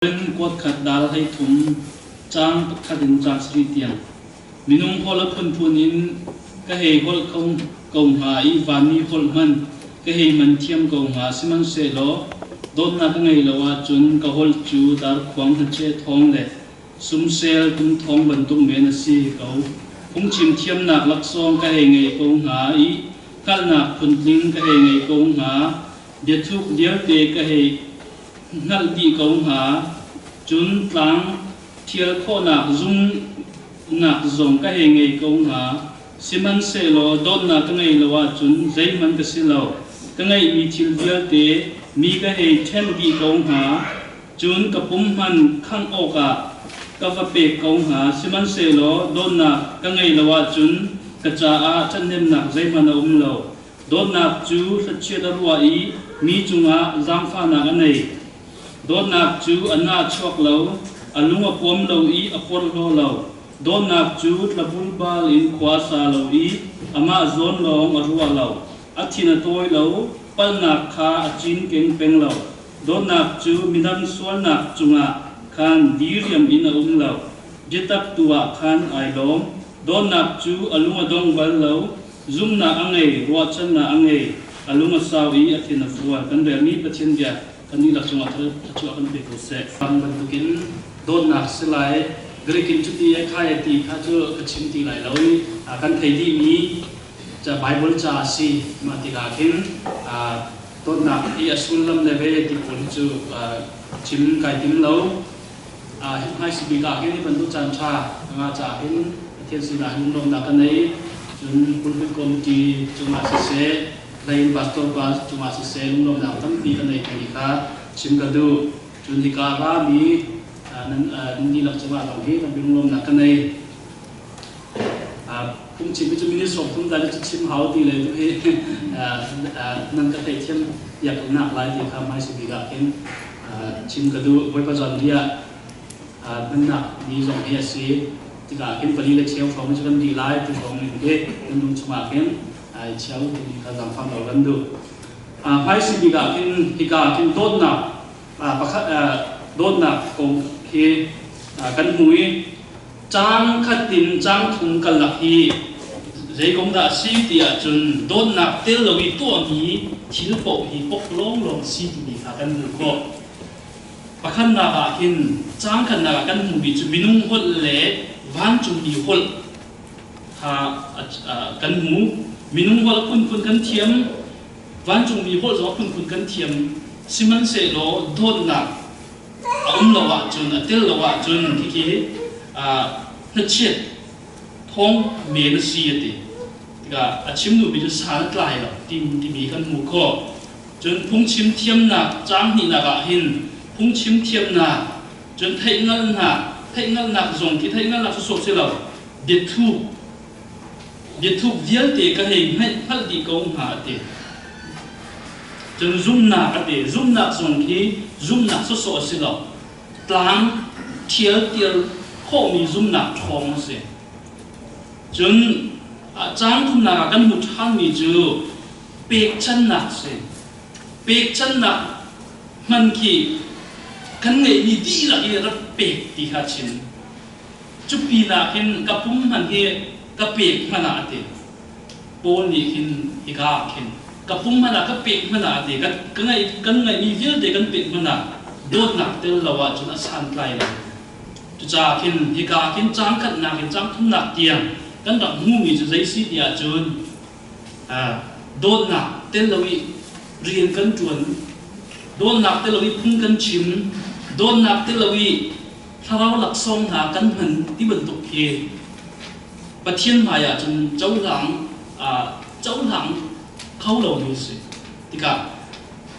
Korin kuat khat dal 13, caang pakhat in caang sarih tiang. Minung holh a phunphun in ka hei holh kho ko hnga i vanmi holh hmanh ka hei hman thiam ko hnga, sihmanhsehlaw dawtnak ka ngeih lo ahcun ka holh cu darkhuang hnacheh thawng le sumsel tum thawng bantuk men a si ko. Phungchim thiamnak laksawng ka hei ngei ko hnga i hngalhnak phuntling ka hei ngei ko hnga, biathuk vialte ka hei hngalh dih ko hnga. Cun tlang ṭhial khawhnak zumhnak zong ka hei ngei ko hnga. Sihmanhsehlaw dawtnak ka ngeih lo ahcun zeihmanh ka si lo. Ka ngeihmi thil vialte mi ka hei ṭhen dih ko hnga. Cun ka pum hmanh khangh awkah ka va pek ko hnga. Sihmanhsehlaw dawtnak ka ngeih lo ahcun ka caah ṭhathnemnak zeihmanh a um lo. Dawtnak cu hlachiat a ruah i mi cungah zaangfahnak a nei. Dawtnak cu a nah chuak lo, a lung a puam lo i a porhlaw lo. Dawtnak cu tlabulbal in khua a sa lo i amah zawn lawng a ruah lo. A thin a tawi lo, palhnak kha a cinkeng peng lo. Dawtnak cu midang sualnak cungah khan diriam in a um lo. Biatak tu ah khan ai lawm. Dawtnak cu a lung a dong bal lo. Zumhnak a ngei, ruahchannak a ngei, a lung a sau i a thin a fual. Kan relmi Pathian bia kan dihlak cungah thluachuah kan pe ko seh. Ram bantukin dawtnak si lai. Greek in cuti e khai e ti kha cu ka chim ti lai lo i kan thei dihmi Bible ca a si. Mah tikah khin dawtnak i a sullam le ve ti pawl hi cu chim kai tim lo. Hmaisi bik ah hin hi bantuk caan ṭha ka ngah caah hin Pathian sinah hin lawmhnak ka nei. Cun pulpit committee cungah siseh, hlei in pastor pa cungah siseh lunglawmhnak tampi ka nei timi kha chim ka duh. Cun hika a rami nan dihlak cungah zong hi tampi lunglawmhnak ka nei. Phungchim hi cu minute 30 dan cu chim hau ti le tu hi nan ka theihthiam piak nak lai ti kha hmaisi bik ah khin chim ka duh. Bawipa zawn ni ah hmannak ni zong hi a si tikah khin pali le cheu hrawng cu kan dih lai ti hrawng in hi kan lung chungah khin ai cheu timi kha zaangfah nawl kan duh. Hmaisi bik ah khin hika khin dawtnak pakhat dawtnak kong hi kan hmu i Caang khat in caang thum karlak hi zei kong dah a si ti ahcun dawtnak tel lo i tuahmi thil paoh hi pok lawnglawng si timi kha kan hmuh khawh. Pakhatnak ah hin caang khatnak ah kan hmuhmi cu minung holh le vancungmi holh kha kan hmu. Minung holh a phunphun kan thiam, vancungmi holh zong a phunphun kan thiam. Sihmanhsehlaw dawtnak a um lo ahcun, a tel lo ahcun khikhi hnachet thawng men a si a ti. Tikah a chim duhmi cu san a tlai lo timi kan hmuh khawh. Cun phungchim thiamnak caang hnihnak ah hin phungchim thiamnak, cun theihhngalhnak, theihhngalhnak zong khi theihhngalhnak sawsawh si lo, biathuk, biathuk vialte ka hei hngalh dih ko hnga a ti. Cun zumhnak a ti. Zumhnak zong khi zumhnak sawsawh a si lo. Tlang ṭhialtial khawhmi zumhnak ṭhawng a si. Cun caang thumnak ah kan hmuh ṭhanmi cu pekchannak a si. Pekchannak hman khi kan ngeihmi dihlak i rak pek ti kha chim. Cu pinah hin ka pum hmanh hi ka pek hmanh ah a ti. Paul nih hin hika ah khin ka pum hmanh ah ka pek hmanh ah a ti ka ngeih kan ngeihmi vialte kan pek hmanh ah dawtnak tel lo ahcun a santlai lo. Cucaah khin hika ah khin caang khatnak in caang thumnak tiang kan rak hmuhmi cu zei si ti ahcun dawtnak tel lo i rian kan ṭuan, dawtnak tel lo i phung kan chim, dawtnak tel lo i thlarau laksawng hna kan hman ti bantuk khi Pathian hmai ah cun cohlang cohlang kho lomi a si. Tikah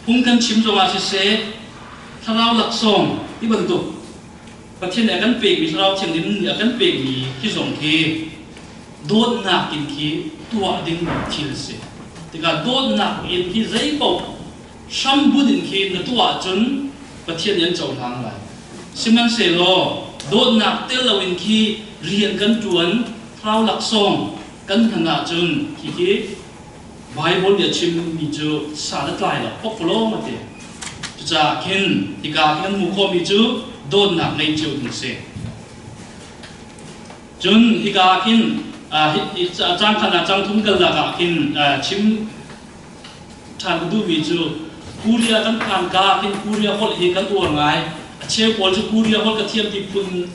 phung kan chim zongah siseh, thlarau laksawng ti bantuk Pathian nih a kan pekmi Thlarau Thianghlim nih a kan pekmi khi zong khi dawtnak in khi tuah ding thil a si. Tikah dawtnak in khi zei paoh hrambunh in khi na tuah ahcun Pathian nih an cohlang lai. Sihmanhsehlaw dawtnak tel loin khi rian kan ṭuan, thlarau laksawng kan hman ahcun hihi Baibal nih a chimmi cu san a tlai lo, pokpalawng a ti. Cucaah khin hika ah khin kan hmuh khawhmi cu dawtnak ngei cio ding si. Cun hika khin cang khan ah cang thum kalnak ah khin chim ṭhan ka duhmi cu Korea kan phan ka khin Korea holh hi kan uar ngai. A cheu pawl cu Korea holh ka thiam ti phun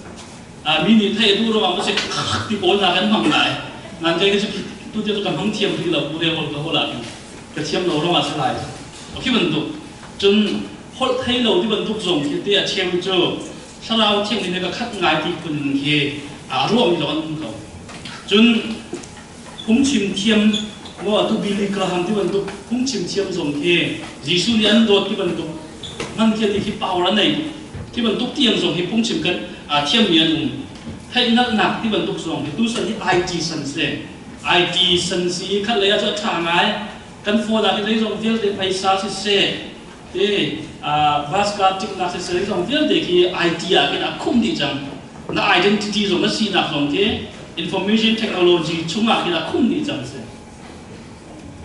mi nih theih a duh ruangah si ti pawl hna kan hmang lai. Nan kei cu tu tiang cu ka hmang thiam rih lo Korea holh ka holh ah khin ka thiam lo ruangah si lai. Khi bantuk cun holh thei lo ti bantuk zong khi te a cheu cu thlarau thianghlim he ka khat ngai ti phun khi aa ruahmi lawng an um ko. Cun phungchim thiam maw atu Billy Graham ti bantuk phungchim thiam zong khi Jesuh nih an dawt ti bantuk hman khi ti khi power a nei ti bantuk tiang zong hi phungchim kan thiammi an um. Theihhngalhnak ti bantuk zong hi tusan hi IT san si. IT san si khat lei ah cu a ṭha ngai. Kan phone ah hi zeizong vialte phaisa siseh, te bus card tiknak siseh zong vialte khi IT ah khin a khumh dih cang. Na identity zong na sinak zong khi information technology chungah khin a khumh dih cang si.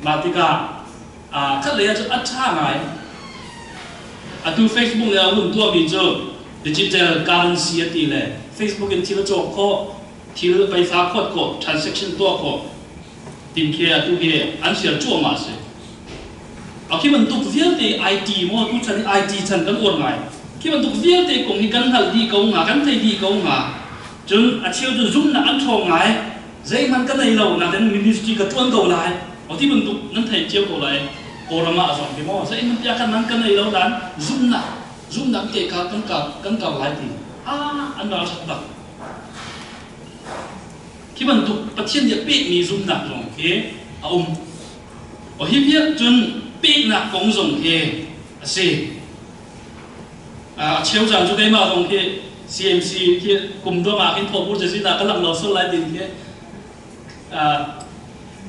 Mah tikah khat lei ah cun a ṭha ngai. Atu Facebook nih a hun tuahmi cu digital currency a ti le Facebook in thil a cawk khawh, thil phaisa khuat khawh, transaction tuah khawh tin khi atu hi an ser cuahmah a si. A khi bantuk vialte IT maw tu chan hi IT chan kan uar ngai. Khi bantuk vialte kong hi kan hngalh dih ko hnga, kan thei dih ko hnga. Cun a cheu cu zumhnak an ṭhawng ngai. Zeihmanh ka nei lo nain ministry ka ṭuan ko lai. O ti bantuk nan thei cio ko lai. Kawlram ah a zong hi maw zeihmanh tiah kan nan ka nei lo nain zumhnak zumhnak te kha kan kar kan kar lai ti. Ah an ral ṭhat bak. Khi bantuk Pathian nih a pekmi zumhnak zong khi a um. O hi vial cun peknak kong zong khi a si. A cheu caan cu keimah zong khi CMC khi kum dong ah khin thawhpur cazin ah ka lang lo sual lai tin khi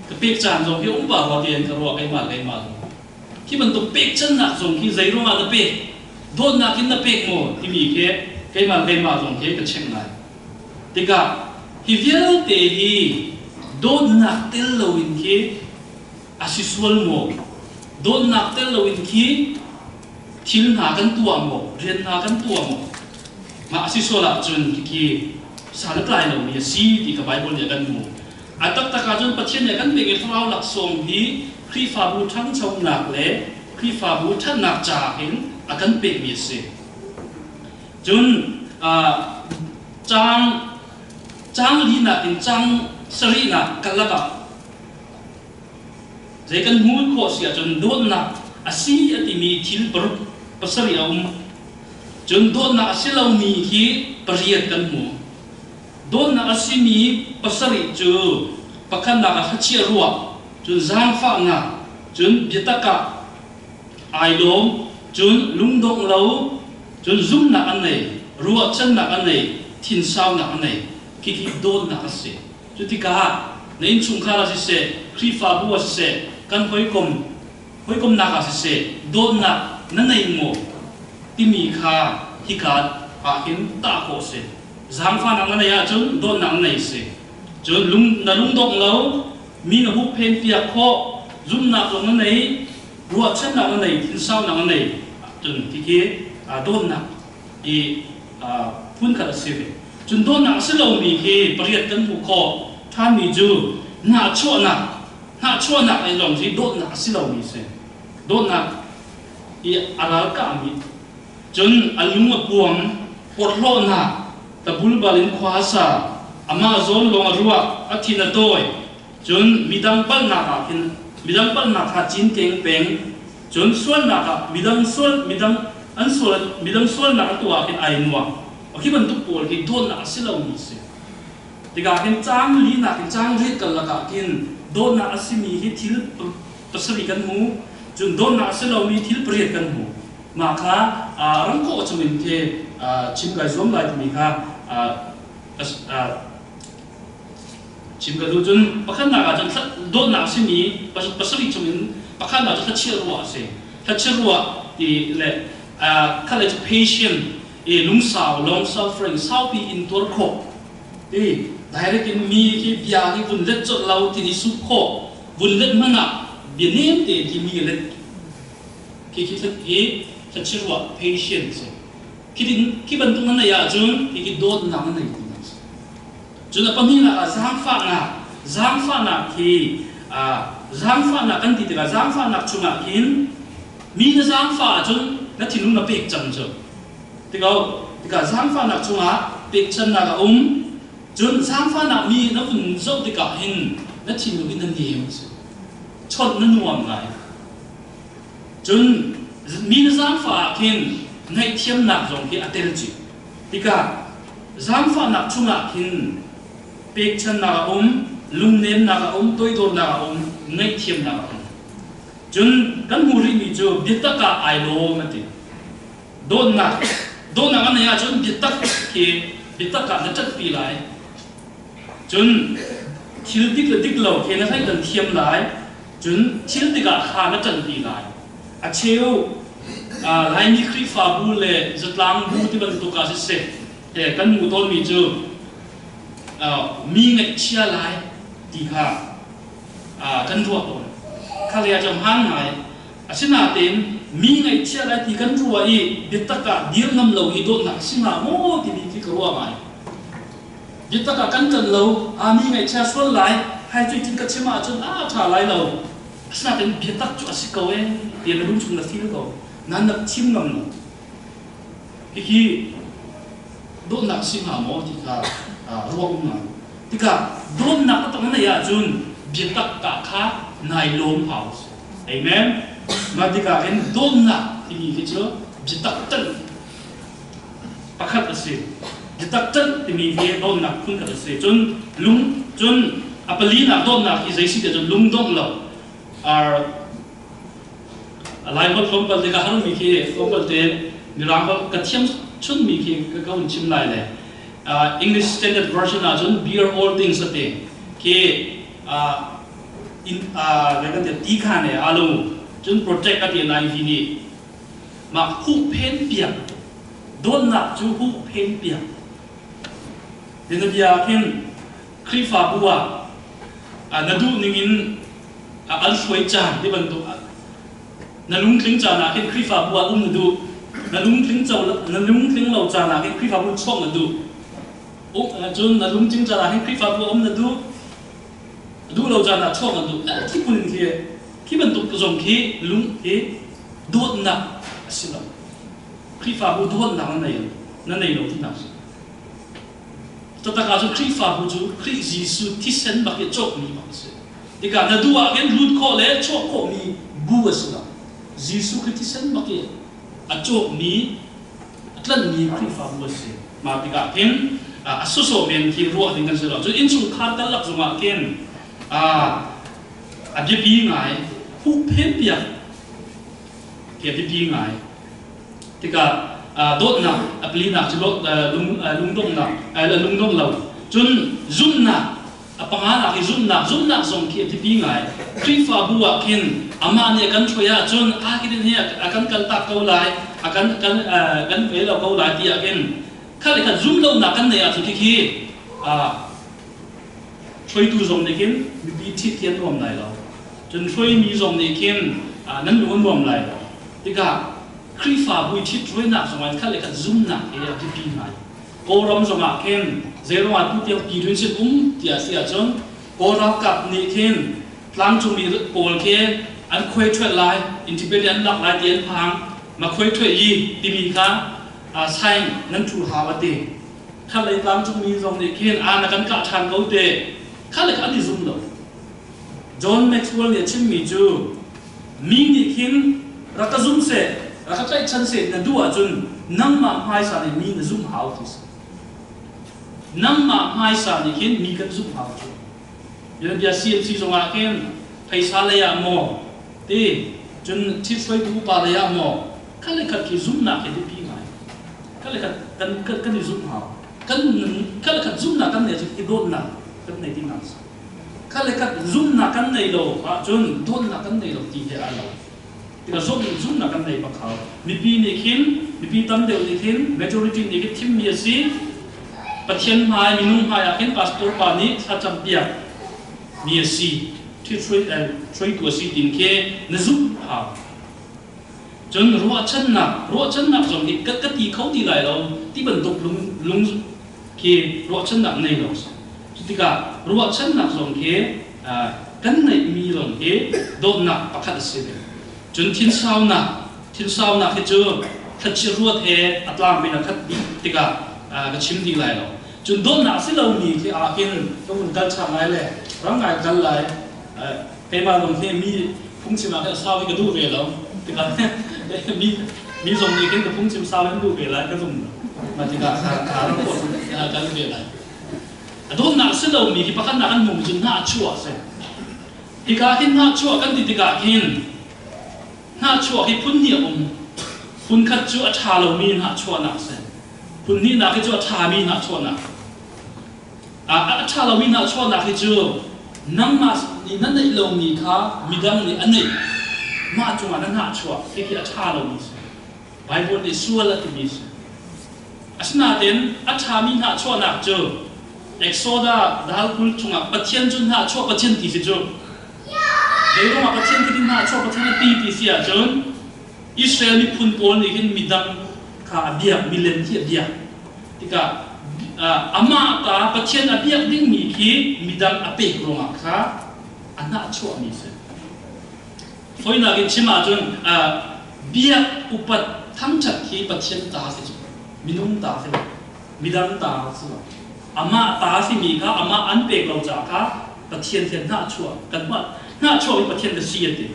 ka pek caan zong khi um pa rua tian ka ruah keimah keimah zong. Khi bantuk pekchannak zong khi zei ruangah na pek? Dawtnak in na pek maw? timi khi keimah keimah zong khi ka check ngai. Tikah hi vialte hi dawtnak tel loin khi a si sual maw? Dawtnak tel loin khi thil hna kan tuah maw? Rian hna kan tuah maw? Mah a si sual ahcun khikhi san a tlai lomi a si ti kha Baibal nih a kan hmuh. A taktak ahcun Pathian nih a kan pekmi thlarau laksawng hi Khrihfabu ṭhanchonak le Khrihfabu ṭhatnak caah hin a kan pekmi a si. Cun caang caang linak in caang sarihnak karlak ah zei kan hmuh khawh si ahcun dawtnak a si a timi thil paruk pasarih a um. Cun dawtnak a si lomi hi pariat kan hmu. Dawtnak a simi pasarih cu pakhatnak ah thlachiah ruah, cun zaangfahnak, cun biatak ah ai lawm, cun lungdongh lo, cun zumhnak an nei, ruahchannak an nei, thinsaunak an nei. Khikhi dawtnak a si. Cu tikah na innchungkhar ah siseh, Khrihfabu ah siseh, kan hawikom hawikomnak ah siseh, dawtnak na nei maw timi kha hika ah hin tah khawh a si. Zaangfahnak na neih ahcun dawtnak na nei a si. Cun lung, na lungdongh lo, mi na hupphen piak khawh, zumhnak zong na nei, ruahchannak na nei, thinsaunak na nei ahcun khikhi dawtnak i phunkhat a si ve. Cun dawtnak a si lomi khi pariat kan hmuh khawh ṭhanmi cu hnahchuahnak, hnahchuahnak ei zong hi dawtnak a si lomi a si. Dawtnak i a ralkahmi cun a lung a puam, porhlawhnak, tabulbal in khua a sa, amah zawn lawng a ruah, a thin a tawi, cun midang palhnak ah khin midang palhnak kha cinkeng peng, cun sualnak ah midang sual midang an sual midang sualnak a tuah ah khin ai nuam. Khi bantuk pawl khi dawtnak a si lomi a si. Tikah khin caang linak in caang riat karlak ah khin dawtnak a simi hi thil pasarih kan hmu, cun dawtnak a si lomi thil pariat kan hmu. Mah kha rangkawh chungin khi chim kai zuam lai timi kha chim ka duh. Cun pakhatnak ah cun dawtnak a simi pasarih chungin pakhatnak cu thlachiat ruah a si. Thlachiat ruah ti le kha le cu patient i lungsau long suffering saupi in tuar khawh ti direct in mi khi bia hi vun let colh lo ti ni sup khawh vun let hmanh ah bia nem tein khi mi let khi khi hi thlachiat ruah patient si. Khi bantuk na neih ahcun hiki dawtnak na nei ti a si. Cun a pahnihnak ah zaangfahnak. Zaangfahnak hi zaangfahnak kan ti tikah zaangfahnak chungah hin mi na zaangfah ahcun na thinlung na pek cang cu. Tikah zaangfahnak chungah pekchannak a um. Cun zaangfahnak mi na vun zoh tikah hin na thinlung in na nem a si. Chawnh na nuam ngai. Cun mi na zaangfah ah khin ngaihthiamnak zong hi a tel chih. Tikah zaangfahnak chungah khin pekchannak a um, lungnemnak a um, toidornak a um, ngaihthiamnak a um. Cun kan hmuh rihmi cu biatak ah ai lawm a ti. Dawtnak dawtnak an neih ahcun biatak khi biatak ah na ṭatpi lai. Cun thil dik le dik lo khi na thleidan thiam lai. Cun thil tikah kha na ṭanpi lai. A cheu Laimi Khrihfabu le zatlang bu ti bantuk ah siseh, kan hmuh tawnmi cu mi ngaihchia lai ti kha kan ruah tawn. Kha lei ah cun hmaan ngai. Asinain mi ngaihchia lai ti kan ruah i biatak ah dir ngam lo hi dawtnak a si hnga maw timi khi ka ruah ngai. Biatak ah kan ṭan lo, aa mi ngaihchia sual lai, hai cu tin ka chim ahcun a ṭha lai lo. Asinain biatak cu a si ko ee, ti na lungchung na feel ko. Nan nak chim ngam lo. Hihi dawtnak si hnga maw ti kha ruah um ngai. Tikah dawtnak taktak na neih ahcun biatak ka kha nai lawm hau. Amen. Mah tikah hin dawtnak timi hi cu biatak ṭanh pakhat a si. Biatak ṭanh timi hi dawtnak phunkhat a si. Cun lung cun a palinak dawtnak hi zei si tiah cun lungdongh lo. Ar Lai holh tlawmpal te ka harmi khi tlawmpal te Mirang holh ka thiam chunmi khi ka hun chim lai le English Standard Version ahcun bear all things a ti khi in kan ti kha ne alo cun protect a ti lai hi nih Mah huhphen piak dawtnak cu huhphen piak. Bianabia ah khin Khrihfabu ah na duh ningin an hruai caan ti bantuk na lungtling caan ah khin Khrihfabu ah um na duh. Na lungtling na lungtling lo caan ah khin Khrihfabu chuak na duh. Cun na lungtling caan ah khin Khrihfabu um na duh. Duh lo caan ah chuak na duh. Khi phun khi khi bantuk zong khi lung hi dawtnak a si lo. Khrihfabu dawtnak na nei na nei lo tinak si. Taktak ahcun Khrihfabu cu Khrih Jesuh thisen bak i cawkmi bak a si. Tikah na duh ah khin lut khawh le chuah khawhmi bu a si lo. Jesuh Khrih thisen bak i a cawkmi a tlanhmi Khrihfabu a si. Mah tikah khin a sawsawh men khi ruah ding kan si lo. Cun innchungkhar karlak zongah khin a biapi ngai huhphen piak khi a biapi ngai. Tikah dawtnak a palinak cu lungdonghnak lungdongh lo. Cun zumhnak a panganak i zumhnak zumhnak zong khi a biapi ngai. Khrihfabu ah khin amah nih a kan hruai ahcun a khin hi a kan kaltak ko lai, a kan kan kan ve lo ko lai ti ah khin kha le khat zum lonak kan neih ahcun khikhi hruaitu zong nih khin mipi ṭhit khi an nuam lai lo. Cun hruaimi zong nih khin nan lung a nuam lai lo. Tikah Khrihfabu i ṭhit hruainak zongah khat le khat zumnak hi a biapi ngai. Kawlram zongah khin zeiruang ah tutiang Pyidun sin um ti a si ahcun Kawl ralkap nih khin tlangcungmi pawl khi an khuai ṭhuat lai, independent an lak lai ti an phang. Ma khuai ṭhuat yi timi kha sign nan ṭhu hau a ti. Khatlei tlangcungmi zong nih khin a na kan kah ṭhan ko te. Kha le kha an i zum lo. John Maxwell nih a chimmi cu mi nih khin rak ka zum seh, rak ka tlaihchan seh na duh ahcun nangmah hmaisa nih mi na zumh hau ti si. Nangmah hmaisa nih khin mi kan zumh hau cu. Bia CMC zongah khin phaisa lei ah maw ti cun ṭhithruaitu upa lei ah maw khat le khat khi zumhnak hi biapi ngai. Khat le khat kan kan i zumh hau. Kan khat le khat zumhnak kan neih ahcun i dawtnak kan nei tinak a si. Khat le khat zumhnak kan neih lo ahcun dawtnak kan nei lo ti he aa lo. Tikah zumhnak kan nei bak hau. Mipi nih khin mipi tam deuh nih khin majority nih khin thimmi a si. Pathian hmai minung hmai ah khin pastor pa nih thlacam piak mi a si. Ṭhithruai hruaitu a si tin khi na zumh hau. Cun ruahchannak, ruahchannak zong hi ka ti kho ti lai lo ti bantuk lung lung khi ruahchannak nei lo si. Cutikah ruahchannak zong khi kan neihmi zong hi dawtnak pakhat a si ve. Cun thinsaunak, thinsaunak hi cu thlachiat ruat he a tlangpi in a khat dih tikah ka chim dih lai lo. Cun dawtnak si lomi khi ah khin ka vun kal ṭhan lai le ram ngai kal lai. Keimah zong hi mi phungchim ah khin a sau hi ka duh ve lo. Tikah mi mi zong nih khin ka phungchim sau an duh ve lai ka zum. Mah tikah ram kal ve lai. A dawtnak si lomi hi pakhatnak an hmuhmi cu hnahchuah a si. Hika hin hnahchuah kan ti tikah hin hnahchuah hi phun hnih a um. Phun khat cu a ṭha lomi hnahchuahnak a si. Phun hnihnak hi cu a ṭhami hnahchuahnak. A ṭha lomi hnahchuahnak hi cu nangmah nih na neih lomi kha midang nih a neih. Mah cungah na hnahchuah hi a ṭha lomi a si. Baibal nih sual a timi a si. Asinain a ṭhami hnahchuahnak cu Exoda dal 20 chungah Pathian cu hnahchuah Pathian ti si cu. Zeiruangah Pathian khi hnahchuah Pathian a ti ti si ahcun Israel miphun pawl nih hin midang kha a biak, milem khi a biak. Tikah amah ta Pathian a biak dingmi khi midang a pek ruangah kha a hnahchuahmi a si. Fawinak in chim ahcun biak upat thangṭhat hi Pathian ta si cu minung ta si lo midang ta si lo amah ta simi kha amah an pek lo caah kha Pathian he hnahchuah kan hmah hnahchuah hi Pathian ka si an ti.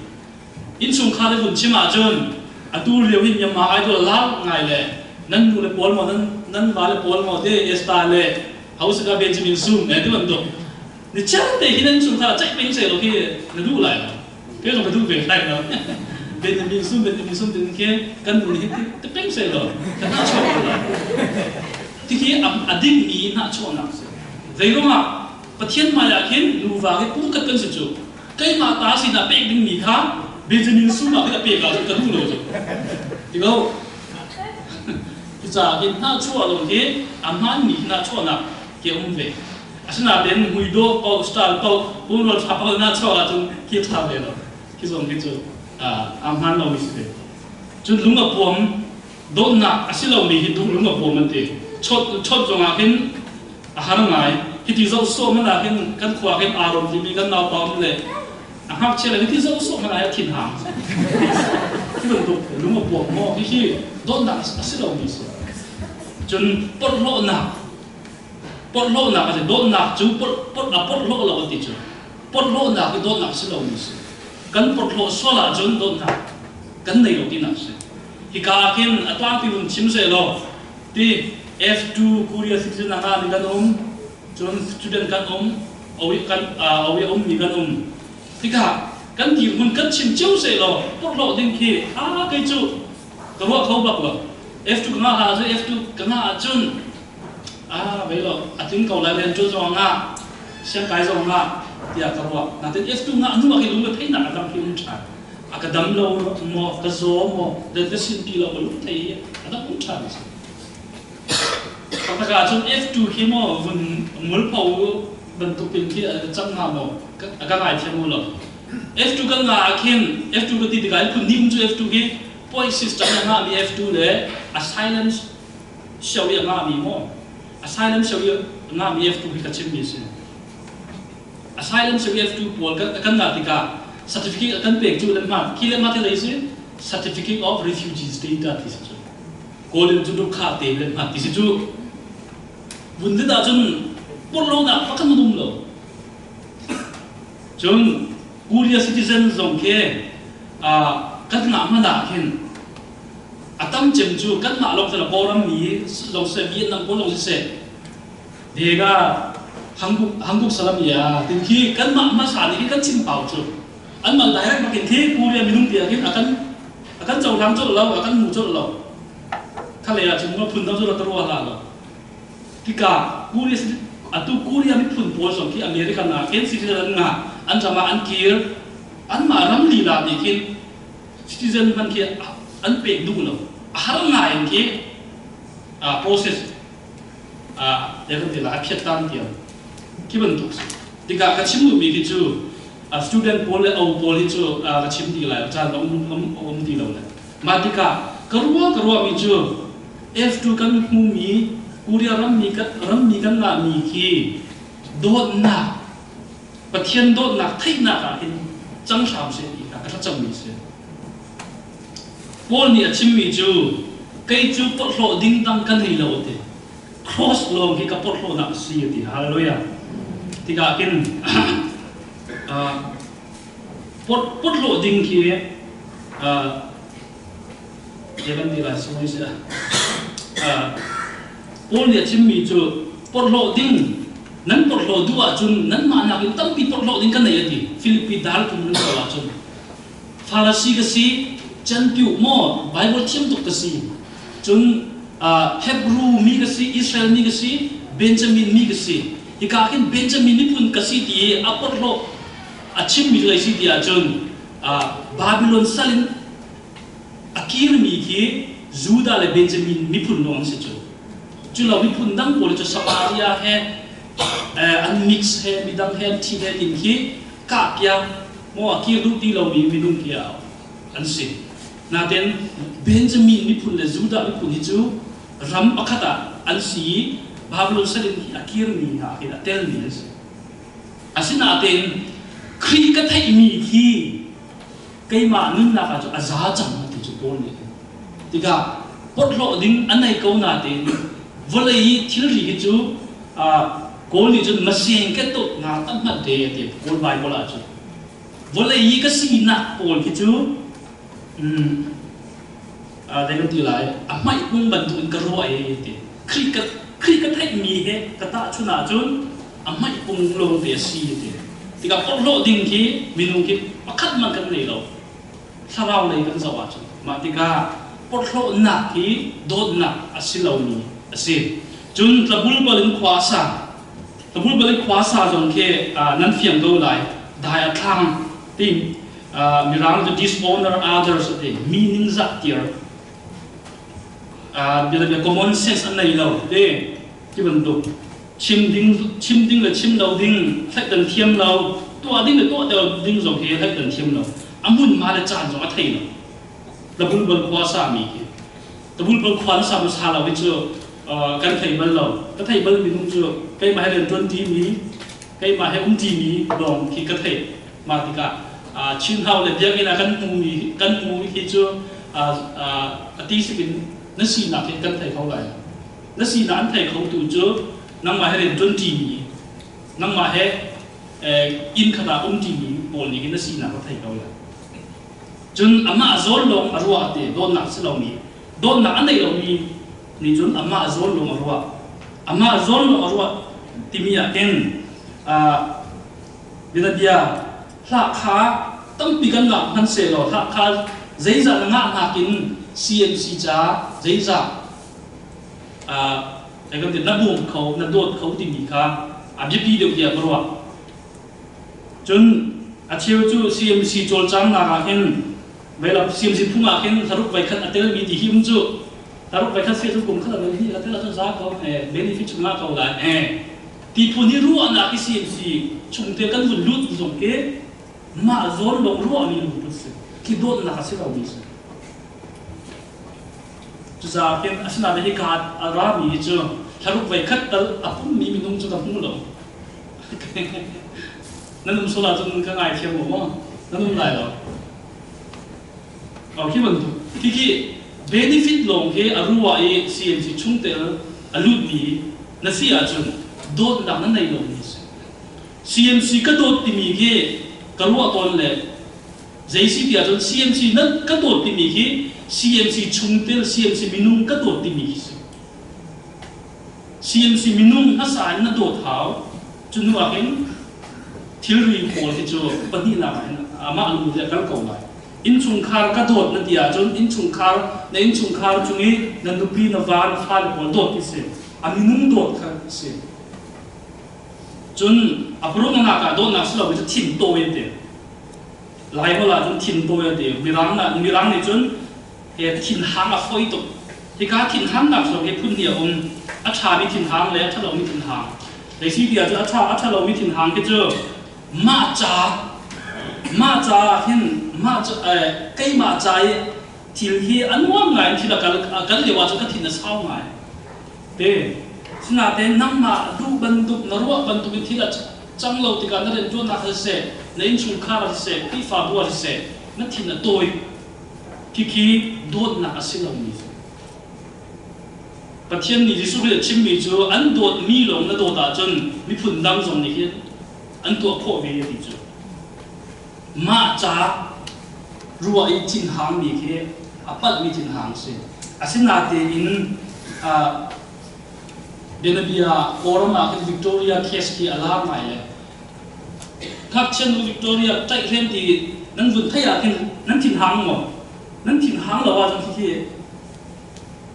Innchungkhar i vun chim ahcun atu lio hin Myanmar idol lar ngai le nan nu le pawl maw nan nan va le pawl maw te Esther le Hausika Benjamin Sum eh ti bantuk ni chiar te hi nan chungkhar ceih peng seh lo khi na duh lai lo. Kei zong ka duh ve lai lo. Benjamin Sum Benjamin Sum tin khi kan nu nih ti peng seh lo ka hna chuak ko lai. Ti khi a dingmi hnahchuahnak si. Zeiruangah Pathian hmai ah khin nuva hi pumkhat kan si cu. Keimah ta sinah pek dingmi kha Benjamin Sum ah khin a pek ahcun ka duh lo cu. Ti ko. Cucaah hin hnahchuah lo hi a hmaanmi hnahchuahnak ke um ve. Asinain muidawh paoh, style paoh, pumrual ṭha paoh hnahchuah ahcun khi ṭha ve lo. Khi zong khi cu a hmaan lomi si ve. Cun lung a puam dawtnak a si lomi hi lung a puam an ti. Chawt chawt zongah khin a har ngai. Hiti zoh sawh hmanh ah khin kan khua khin aa rom timi kan naupa um le a ngakchia le hiti zoh sawh hmanh ah thin hang. Hi bantuk lung a puam maw hihi dawtnak a si lomi si. Cun porhlawhnak porhlawhnak a si dawtnak cu a porhlawh lo an ti cu. Porhlawhnak hi dawtnak si lomi si. Kan porhlawh sual ahcun dawtnak kan nei lo tinak si. Hika ah khin a tlangpi vun chim sehlaw ti F2 Korea citizen ah nga mi kan um, cun student kan um, awi kan awi a ummi kan um. Tikah kan dirhmun kan chim cio sehlaw porhlawh ding khi a kei cu ka ruah kho bak lo. F2 ka ngah ahcun F2 ka ngah ahcun a vei lo a tling ko lai len cu zong ah siangkai zong ah tiah ka ruah. Natin F2 ngah hnu ah khi lung le theihnak a dang khi um ṭhan. A ka dam lo maw, ka zaw maw, dan ka sin ti lo ka lung thei i a dang um ṭhan a si. Pakhat ahcun F2 khi maw vun mulpho bantuk in khi a cang hnga maw a ka ngaithiam u lo. F2 kan ngah ah khin F2 ka ti tikah phun hnih um cu F2 khi point system a ngahmi F2 le asylum sio i a ngahmi maw asylum sio i a ngahmi F2 hi ka chimmi a si. Asylum sio i F2 pawl kan ngah tikah certificate kan pek cu le hma khi le hma ti lei si certificate of refugee status ti si cu. Kawlin cu dukha te le hma ti si cu vun lit ahcun porhlawnak pakhat um lo. Cun Korea citizen zong khi kan ngah hmanh ah khin a tam cem cu kanmah lawng sila Kawlram mi zong siseh Vietnam pawl zong siseh dega Hanguk Hanguk salam ya tin khi kanmah hmasa nih khi kan chim pau cu anmah direct bakin khi Korea minung tiah khin a kan cohlang colh lo a kan hmu colh lo kha lei ah cun phun dang cu rak ka ruah hlah lo Tikah Korea atu Korea miphun pawl zong khi American ah khin citizen an ngah, an ram ah an kir. Anmah ram lila nih khin citizen hmanh khi an pek duh lo. A har ngai in khi process kan ti la a phiat tan tiang khi bantuk si. Tikah ka chim duhmi khi cu student pawl le o pawl hi cu ka chim ti lai caan um um ti lo le. Mah tikah ka ruah ka ruahmi cu F2 kan hmumi Korea rammi kan rammi kan ngahmi khi dawtnak Pathian dawtnak theihnak ah hin cang hram seh ti kha ka thlacammi a si. Paul nih a chimmi cu kei cu porhlawh ding dang ka nei lo a ti. Cross lawng hi ka porhlawhnak a si a ti. Hallelujah. Tikah khin porhlawh ding khi kan ti lai sui si Paul nih a chimmi cu porhlawh ding nan porhlawh duh ahcun nanmah nakin tampi porhlawh ding ka nei a ti. Filipi dal kum nan zoh ahcun Farasi ka si, Canpiuh maw Bible thiam tuk ka si. Cun Hebrew mi ka si, Israel mi ka si, Benjamin mi ka si. Hika khin Benjamin miphun ka si ti i a porhlawh a chimmi cu si ti ahcun Babylon sal in a kirmi khi Judah le Benjamin miphun lawng an si cu. Cu lo miphun dang pawl cu Samaria he an mix he midang he an thi he tin khi kahpiak maw a kir duh ti lomi minung khi an si. Nain Benjamin miphun le Judah miphun hi cu ram pakhat ah an si i Babylon sal in a kirmi hna hin a telmi an si. Asinain Khrih ka theihmi khi keimah nunnak ah cun a za cang ti cu Paul nih tikah porhlawh ding a nei ko natein vawlei i thilri hi cu Kawl nih cun maseng ke to nga tam hmanh te a ti Kawl Bible ah cun vawlei i ka sinak pawl khi cu zei kan ti lai a hmaih kung bantuk in ka ruah e ti Khrih ka Khrih ka theihmi he ka tahchun ahcun a hmaih pung lawng te a si ti tikah porhlawh ding khi minung khi pakhat man kan nei lo thlarau lei kan zoh ahcun mah tikah porhlawhnak hi dawtnak a si lomi a si cun tlabulbal in khua a sa tlabulbal in khua sa zong khi nan fiang ko lai dai a thlang ti mirang cu dishonor others a ti mi ningzah tiar bia common sense an nei lo ti ti bantuk chim ding chim ding le chim lo ding thlaihdan thiam lo tuah ding le tuah ding zong hi thlaihdan thiam lo a hmun ma le caan zong a thei lo tabulbal khua sa mi khi tabulbal khua na sa mu sa lo hi cu kan thei bal lo ka thei bal minung cu keimah he rian tuan ti mi keimah he um ti mi lawng khi ka thei mah tikah Chin hau le biakinn ah kan hmu mi kan hmu khi cu a ti sikin na sinak hi kan thei kho lai na sinak an thei khotu cu nangmah he rian ṭuanṭimi nangmah he inn khat ah umṭimi pawl nih hin na sinak a thei ko lai cun amah zawn lawng a ruah te dawtnak si lomi dawtnak a nei lomi nih cun amah zawn lawng a ruah amah zawn lawng a ruah timi ah hin bianabia hlah kha tampi kan ngah hmanhsehlaw hlah kha zeizah na ngah nakin CMC ca zeizah kan ti na bawm kho na dawt kho timi kha a biapi deuh tiah ka ruah cun a cheu cu CMC cawlcangnak ah hin veilam CMC phung ah hin hlaruk voikhat a telmi ti hi um cu hlaruk voikhat se cu kum khat a hi a tel ahcun za ko benefit chung ngah ko lai ti phun hi ruahnak hi CMC chungte kan vun lut zong khi mah zawn lawng ruahmi lungput si khi dawtnak a si lomi si Cucaah khin asinain hika a rami hi cu thlaruk voi khat tal a pummi minung cu ka hmu lo. Nan um sual ahcun ka ngaithiam u maw? Nan um lai lo. Oh, khi bantuk. Khi khi benefit lawng khi a ruah i CMC chungtel a lutmi na si ahcun dawtnak na nei lomi si. CMC ka dawt timi khi ka ruah tawn le Zei si ti ahcun CMC nan ka dawt timi khi CMC chungtel CMC minung ka dawt timi khi si. CMC minung hmasa in na dawt hau. Cu hnu ah khin thilri pawl hi cu pahnihnak ah hin amah lu te a kal ko lai. Innchungkhar ka dawt na ti ahcun innchungkhar na innchungkhar cung i na nupi na va na fale pawl dawt khi si. A minung dawt kha si. Cun a paruknak ah dawtnak si lomi cu thin tawi an ti. Laiholh ah cun thintawi a ti. Mirang ah Mirang nih cun he thinhang a foi tuk. Hika thinhangnak zong hi phun hnih a um. A ṭhami thinhang le a ṭhalomi thinhang. Zeisi ti ahcun a ṭha a ṭhalomi thinhang khi cu mah ca mah ca ah hin mah ca keimah ca i Thil hi a nuam ngai in thil a kal a kal lio ahcun ka thin a sau ngai. Te sinain nangmah duh bantuk na ruah bantuk in thil a cang lo tikah na rianṭuannak ah siseh, na innchungkhar ah siseh, Khrihfabu ah siseh, na thin a tawi. Khikhi dawtnak a si lomi cu. Pathian nih Jesuh Khrih a chimmi cu an dawtmi lawng na dawt ahcun miphun dang zong nih hin an tuah khawh ve ti cu. Mah ca ruah i thinhangmi khi a palhmi thinhang a si. Asinain bianabia Kawlram ah khin Victoria case khi a lar ngai le ngakchia nu Victoria tlaihhrem ti nan vun theih ah khin nan thinhang maw? Nan thinhang lo ahcun khikhi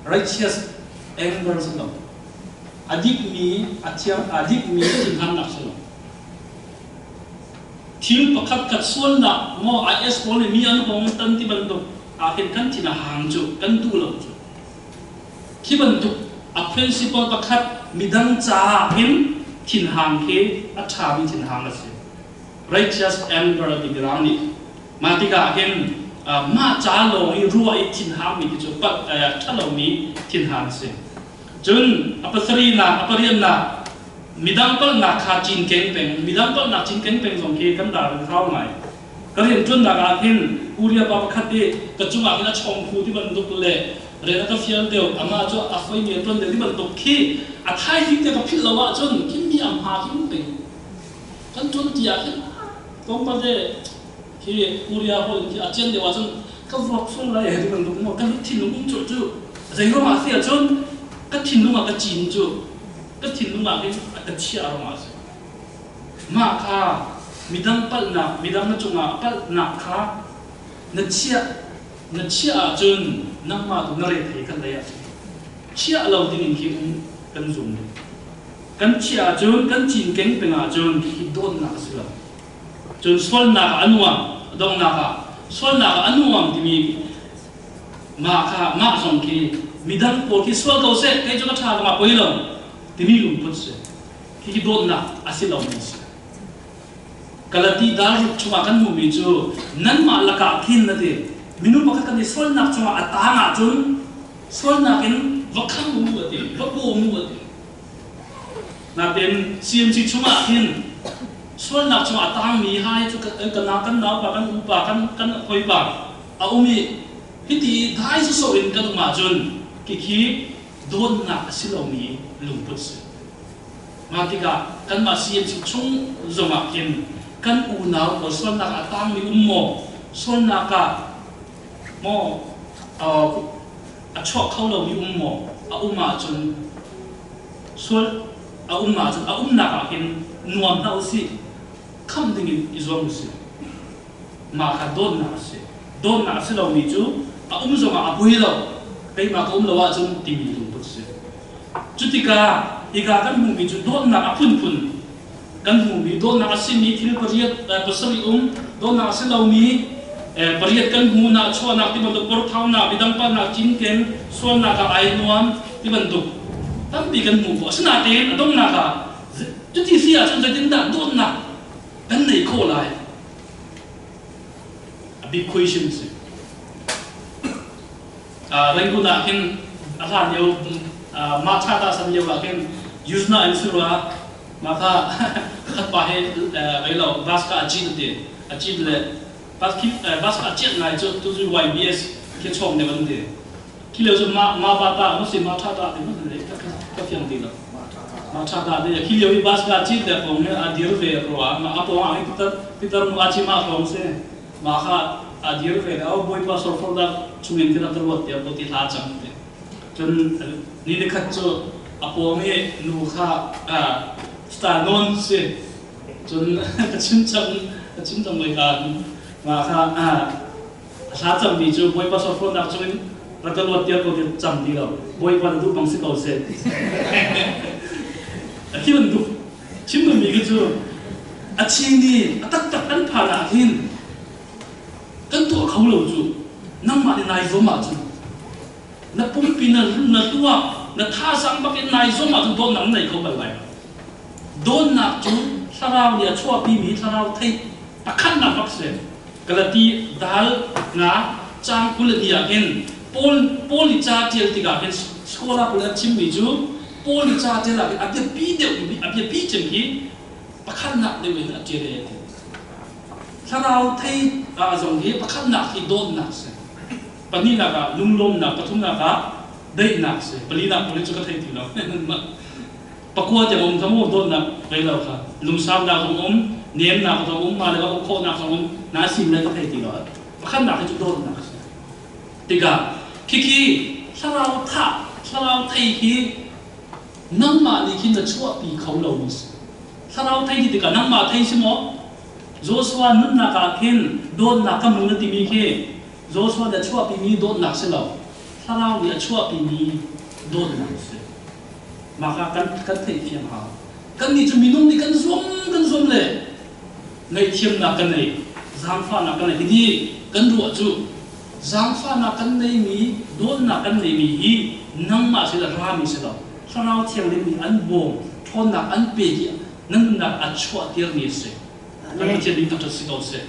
righteous anger si lo. A dikmi a thiang a dikmi thinhangnak si lo. Thil pakhat khat sualnak maw IS pawl nih mi an hong tan ti bantuk ah khin kan thin a hang cu kan duh lo cu. Khi bantuk a principle pakhat midang caah hin thinhang khi a ṭhami thinhang a si. Righteous anger ti mirang nih mah tikah hin mah ca lawng i ruah i thinhangmi ti cu palh ṭhalomi thinhang a si. Cun a pasarihnak, a pariatnak, midang palhnak kha cinkeng peng, midang palhnak cinkeng peng zong khi kan ral hau ngai. Ka rianṭuannak ah hin Uriah pa pakhat i ka cungah hin a chawng khu ti bantuk le rian a ka fial deuh, amah cu a foimi a ṭuan deuh ti bantuk khi a thaizing te ka philh lo ahcun khi mi a hma khi um peng. Kan ṭuan ti ah khin tlawmpal te khi Uriah holh khi a cian deuh ahcun ka vuak sual lai ti bantuk maw ka thinlung um cu cu zei ruangah si ahcun ka thinlung ah ka cin cu ka thinlung ah hin a ka chiah ruangah a si. Mah kha midang palhnak midang na cungah palhnak kha na chiah na chiah ahcun nangmah tu na rethei kan lei ah chiah lo ding in khi um kan zum. Kan chiah ahcun kan cinkeng peng ahcun hi dawtnak a si lo. Cun sualnak ah a nuam, donghnak ah sualnak ah a nuam timi mah kha mah zong khi midang pawl khi sual ko seh, kei cu ka ṭha ka mah poi lo timi lungput si. Hihi dawtnak a si lomi a si. Galati dal ruk chungah kan hmuhmi cu nanmah lakah khin na ti. Minung pakhat kan i sualnak cungah a taang ahcun sualnak in va kham u a ti, va bawm u a ti. Natin CMC chungah hin sualnak chungah a tangmi hai cu kan kan naupa kan upa kan kan hawipa a um i hiti dai sawsawh in kan um ahcun khikhi dawtnak a si lomi lungput si. Mah tikah kanmah CMC chung zongah khin kan unau pawl sualnak ah a tangmi um maw sualnak ah maw a chuak kho lomi um maw a um ahcun sual a um ahcun a umnak ah hin nuam hlah usih khamh dingin i zuam usih mah kha dawtnak a si dawtnak a si lomi cu a um zongah a poi lo keimah ka um lo ahcun timi lungput si cutikah hika kan hmuhmi cu dawtnak a phunphun kan hmuhmi dawtnak a simi thil pariat pasarih um dawtnak a si lomi pariat kan hmuhnak chuahnak ti bantuk porthaunak midang palhnak cinken sualnak ah ai nuam ti bantuk tampi kan hmuh khawh asinain a donghnak ah cuti si ahcun zeitindah dawtnak kan neih khawh lai a big question si Rangoon ah khin a hlan lio mah tha ta san lio ah khin Yuzna in surah mah kha khat pa he vei lo bus ka a cin ti a cin le bus khi bus ka chiat ngai cu tu cu YBS khi chom deuh an ti khi lio cu ma ma ba ta mu si ma tha ta ti mu le ka ka fiang ti lo ma tha ta ti khi lio i bus ka cin le kong he a dir ve ro ma a pong ah pitar pitar mu a chi ma kong se mah kha a dir ve le Bawipa sorfornak chungin khin a ka ruat tiah ti hla cang ti. Cun ni nikhat cu a pawng i nu kha star nawn si. Cun ka chim cang ka chim cang voi ka mah kha a hla cangmi cu Bawipa sorfornak chungin rak ka luat tiah ko ti cang ti lo. Bawipa na duh bang si ko seh. A khi bantuk Chim duhmi khi cu a chini a taktak kan phan ah hin kan tuah kho lo cu nangmah nih nai zuam ahcun na pumpi na na tuah na thazaang bak in nai zuam ahcun dawtnak na nei kho bal lai lo. Dawtnak cu thlarau nih a chuahpimi thlarau theih pakhatnak bak si. Galati dal nga. Caang 22 ah hin Paul Paul nih ca ṭial tikah hin scholar pawl an chimmi cu Paul nih ca ṭial ah hin a biapi deuh a biapi cem hi pakhatnak deuh in a ṭial e ti. Thlarau thei ah zong hi pakhatnak hi dawtnak si. Pahnihnak ah lunglawmnak, pathumnak ah daihnak si. Palinak pawl hi cu ka thei ti lo. Pakua tiang um kha mu dawtnak rei lo kha lungsaunak zong um, nemnak zong um, mah le mah uk khawhnak zong um, na sim le ka thei ti lo. Pakhatnak hi cu dawtnak a si. Tikah khikhi thlarau thah, thlarau thei hi nangmah nih khin na chuahpi kho lo mi si. Thlarau thei ti tikah nangmah thei si maw? Joshua nunnak ah khin dawtnak ka hmu na timi khi Joshua nih a chuahpimi dawtnak si lo. Thlarau nih a chuahpimi dawtnak a si. Mah kha kan kan theihfiang hau. Kannih cu minung nih kan zuam kan zuam le ngaihthiamnak kan nei, zaangfahnak kan nei. Hihi kan ruah cu zaangfahnak kan neimi, dawtnak kan neimi hi nangmah sin a rami si lo. Thlarau Thianghlim nih an bawm, ṭhawnnak an pek i na nunnak a chuahtermi a si. Kan Pathian min thangṭhat si ko seh.